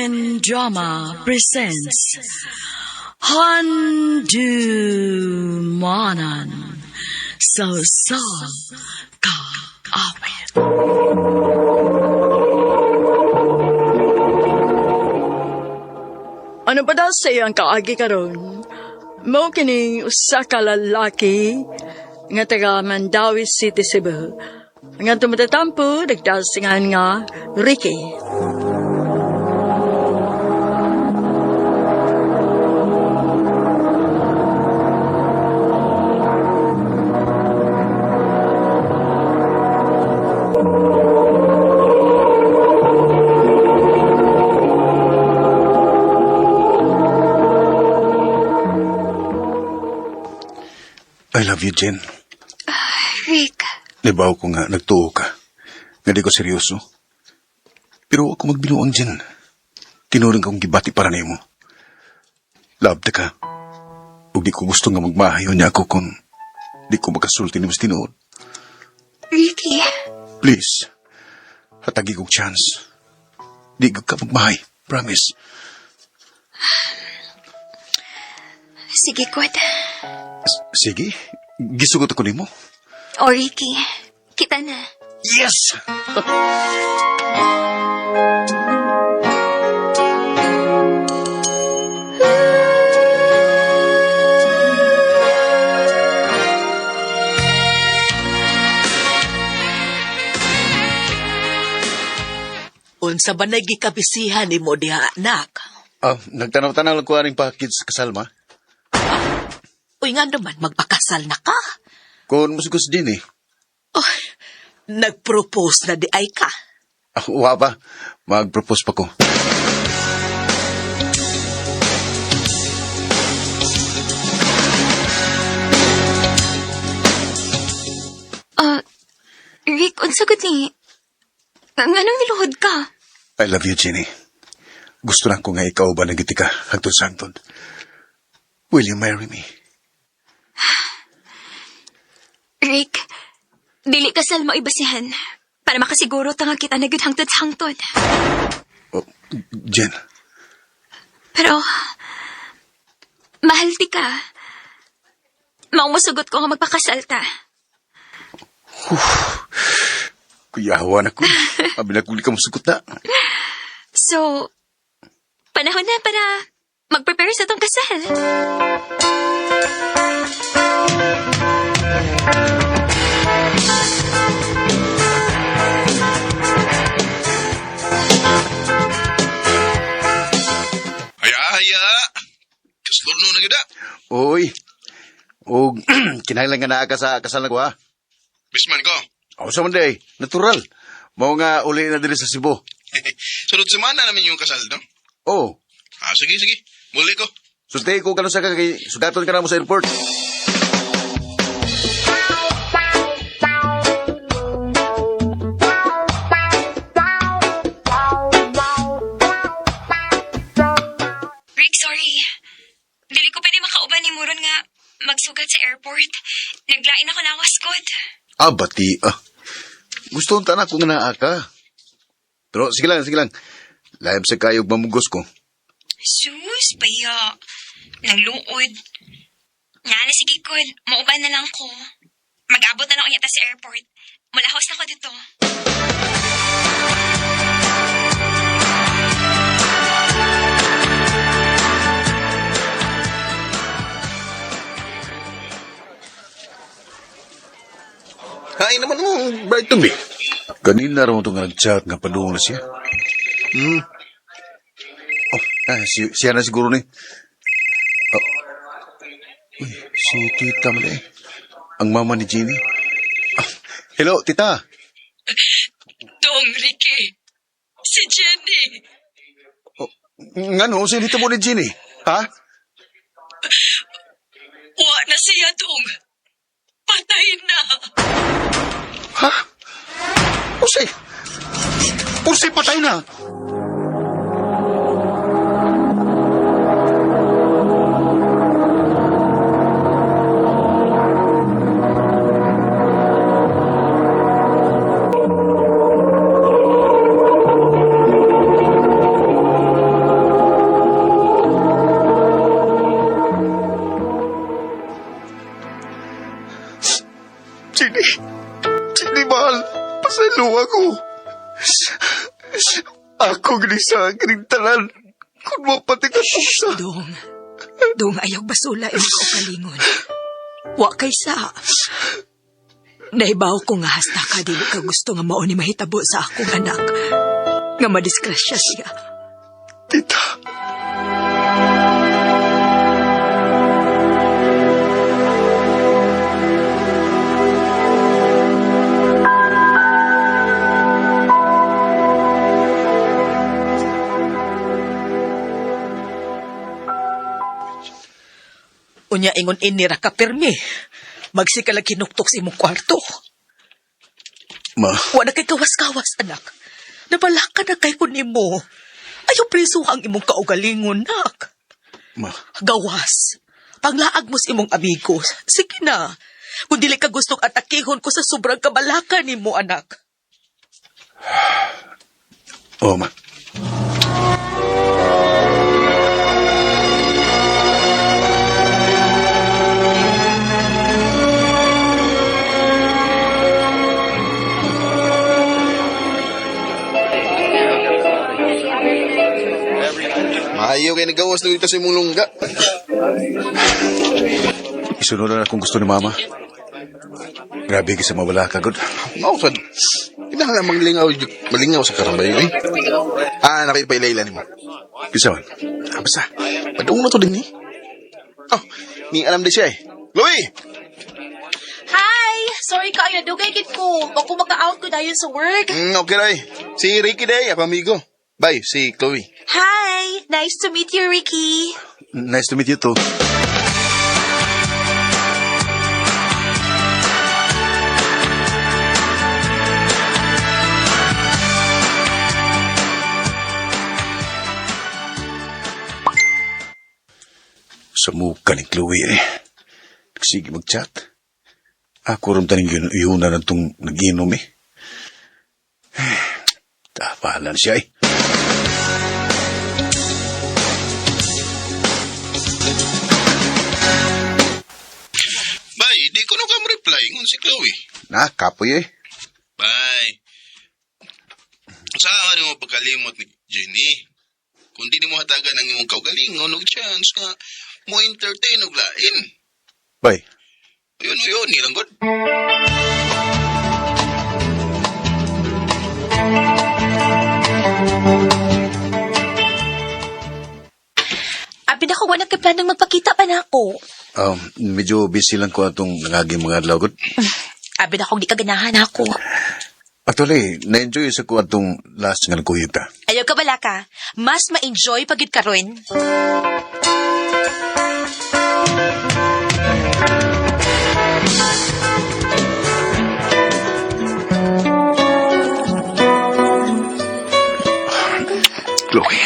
RN Drama presents Handumanan sa Usa Ka Awit. Ano pa daw sa iyang kaagi karon? Mao kining usa ka lalaki nga taga Mandaue City, Cebu. Nga tumatatampo, nagdasingan nga Ricky. I love you, Jen. Rick, Nabaw ko nga, nagtuo ka. Nga di ko seryoso. Pero ako magbinuang, Jen. Tinuring kong gibati para nimo. Love ta ka. Ug di ko gusto nga magmahayo niya ako kung di ko makasulti nimo sa tinuod. Ricky, Please, hatagi kong chance. Di ko ka magmahay. Promise. Sige, good. Sige, gisugot ako nimo. O, Ricky, kita na. Yes! Unsa ba nagikabisihan nimo diha, anak? Ah, nagtanaw-tanaw lang ko aning package sa kasal, ma. Uy, nga naman, magpakasal na ka. Kung musugos din eh. Oy, nag-propose na di ay ka. Ah, wa pa. Mag-propose pa ko. Ah, Rick, unsa gud ni? Nganong niluhod ka? I love you, Jenny. Gusto lang ko nga ikaw ba nagiti ka hangtod sa hangtod. Will you marry me? Rick, dili kasal mo ibasihan para makasiguro ta nga kita na gyud hangtod sa hangtod. Oh, Jen, Pero, mahal ti ka. Maumusugot ko nga magpakasal ta. Kuyawa na ko. Abi na kung di ka musugot na. So, panahon na para mag-prepare sa tong kasal. Aya, aya. Kaslurno na gyud ah. Uy. Og kinahanglan nga naa ka sa kasal na ko ha. Bisman ko. Ako sa Monday, natural. Mao nga uli na diri sa Cebu. Sunod semana namin yung kasal, no? Oh, Ah, sige, sige. Muli ko. sulti ko kanu sa ka kay sugaton ka na mo sa airport. Rick, sorry. Dili ko pwede makauban ni Muron nga magsugat sa airport. Naglain ako lawas, good. Ah, bati ah. Gusto unta na kung naa ka. Pero sige lang, sige lang. Laib sa kayog mamugos ko. Sus, baya. Nangluod. Nga na, sige, good. Mauban na lang ko. Mag-abot na lang unya ta sa airport. Mulahos na ko dito. Hay naman mo, bride to be. Kanina raw itong nag-chat nga padung na siya. Oh, ah, siya na siguro ni. Oh. Uy, si tita man eh. Ang mama ni Jenny. Ah, hello, tita. Dong Ricky, si Jenny. Oh, ngano, sino dito mo ni Jenny? Ha? Wa na siya, Dong. Patay na. Ha? Usay! Usay, patay na! Ako ginisa, gining tanan. Kung mapati ka sa. Dong. Dong, ayaw basula imong kaugalingon. Wa kay sa. Nahibaw ko nga hasta ka dili ka gusto nga mao ni mahitabo sa akong anak. Nga madisgrasya siya. Tita. Unya ingon ini ra ka pirmi. Magsika lang kinuktok sa imong kwarto. Ma, Wa na kay kawas-kawas, anak. Nabalaka na kay ko nimo. Ayaw preso ang imong kaugalingon, nak. Ma. Gawas. Panglaag mo sa imong amigo. Sige na. Kung dili ka gustong atakihon ko sa sobrang kabalaka nimo, anak. Oo, ma. Maayo kay nagawas na dito sa imong lungga. Isunod na akong gusto ni Mama. Grabe kasi mawala ka, God. Mao sad. Kinahanglan maglingaw malingaw sa karambay eh. Ah, nakipailayla nimo. Kisa man. Ah, basta. Padung na to din eh. Oh, ni alam di siya eh. Chloe! Hi! Sorry ka, ay nadugay kit ko. Bako maka-out ko dayon sa work. Okay ray. Si Ricky day, ako amigo. Bye, si Chloe. Hi! Nice to meet you, Ricky. Nice to meet you too. Sa mukha ni Chloe eh. Sige mag-chat. Ako rin taning yun, yun na itong nag-inom eh. Tapalan siya eh. Bye, di ko na ka reply ngon si Chloe. Na, kapoy eh. Bye. Sa ano mo pagkalimot ni Jenny? Kung di mo hatagan ang imong kaugalingon og chance nga mo entertain og lain. Bye. Ayun, yun, nilang god. Abi na ko, wala kay planong magpakita pa na ako. Medyo busy lang ko atong nangaging mga adlaw gud. Abi na kong di ka ganahan ako. Actually, na-enjoy sa ko atong last nga nagkuyog ta. Ayaw ka bala ka. Mas ma-enjoy pagid karon. Chloe.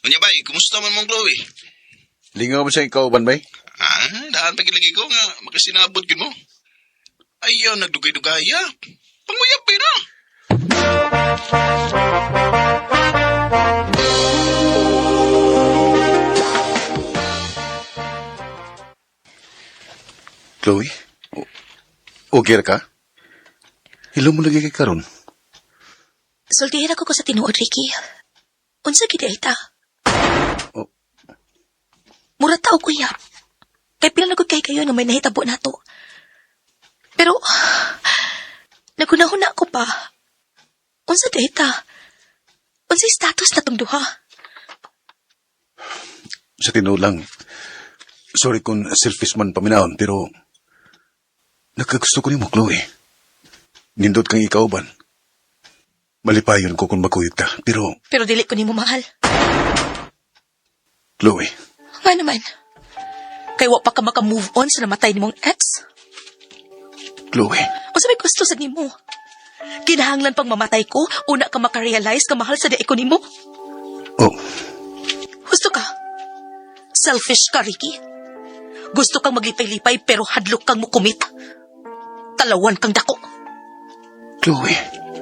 Unya bay, kumusta man mong Chloe? Lingaw mo siya ikaw, ban bay? Ah, daan pa lagi ko nga makasinabot gid mo. Ayaw nagdugay-dugaya. Panguyab pa na. Chloe? Okay ra ka? Hilo mo lagi kay karon. Sultihin ako ko sa tinuod, Ricky. Unsa gid ay ta? Oh. Mura tao kuya. Kay pila na gud kay kayo nga may nahitabo nato. Pero nagunahuna ko pa. Unsa di ay ta? Unsa status na tong duha? Sa tinuod lang, sorry kung selfish man paminahon, pero nagkagusto ko nimo, Chloe. Nindot kang ikaw ban. Malipayon ko kung magkuyog ta, pero Pero dili ko nimo mahal. Chloe, Nga naman. Kay wa pa ka maka-move on sa namatay nimong ex. Chloe, Unsa may gusto sa nimo? Kinahanglan pang mamatay ko, una ka makarealize ka mahal sa di ko nimo. oh, Gusto ka. Selfish ka, Ricky. Gusto kang maglipay-lipay pero hadlok kang mukumit. Talawan kang dako. Chloe.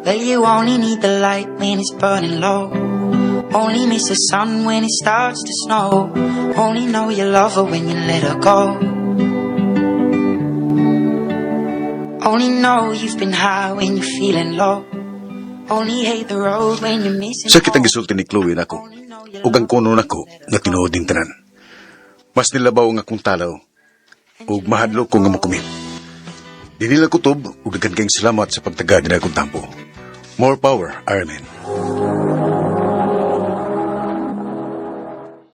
Well, you only need the light when it's burning low. Only miss the sun when it starts to snow. Only know you love her when you let her go. Only know you've been high when you're feeling low. Only hate the road when you're missing Sakit ang home. gisulti ni Chloe nako. Ug ang kuno nako nga tinuod din tanan. Mas nilabaw ang akong talaw. Ug mahadlok ko nga mo-commit. Di nila kutob ug daghan kayong salamat sa pagtagad na akong tampo. More power, Iron Man.